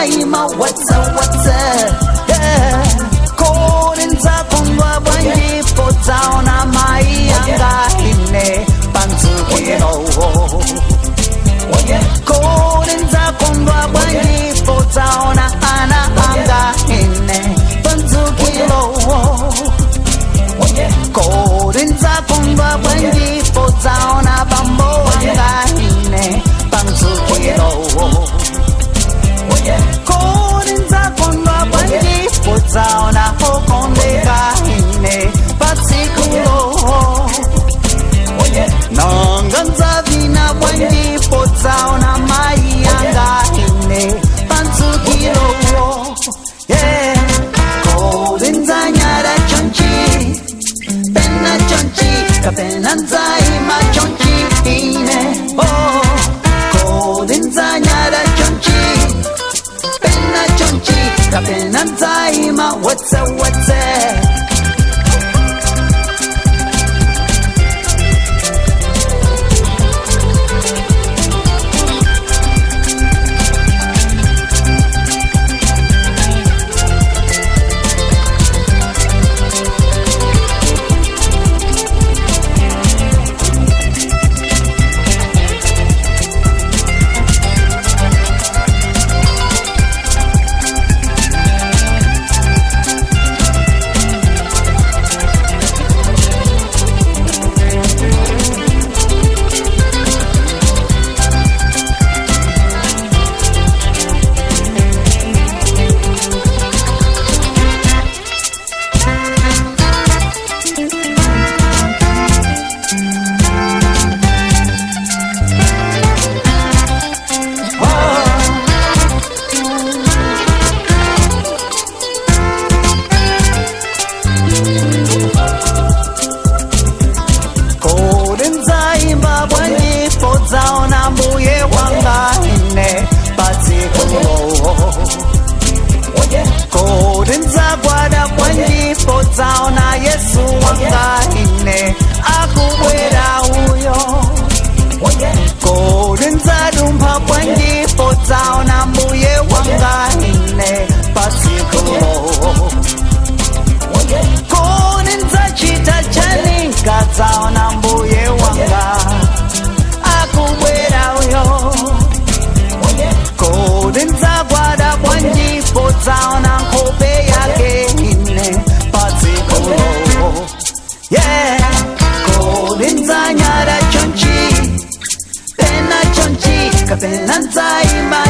nzaima what's up what's up yeah Kodi nzakondwa bwanji podzaona mai anga ine panzukiro Kodi nzakondwa bwanji podzaona ana anga ine panzukiro Kodi nzakondwa bwanji podzaona bambo anga ine panzukiro Kodi nzakondwa bwanji podzaona okondeka ine patsikulo Nanga nzavina bwanji podzaona mai anga ine panzukiro Yeah Kodi nzanyada chonchi pena chonchi kapena nzaima chonchi ine oh Kodi nzanyada chonchi pena chonchi kapena nzaima what's up what's up Kodi nzaimba bwanji podzaona mbuye wanga ine patsikulo Kodi nzagwada bwanji podzaona Yesu wanga ine akubwera uyo Kodi nzadumpha bwanji podzaona mbuye wanga ine patsikulo Kodi nzachita chani nkadzaona mbuye wanga akubwera uyo Kodi nzagwada bwanji podzaona nkhope yake ine patsikulo Yeah Kodi nzanyada chonchi pena chonchi kapena nzaimba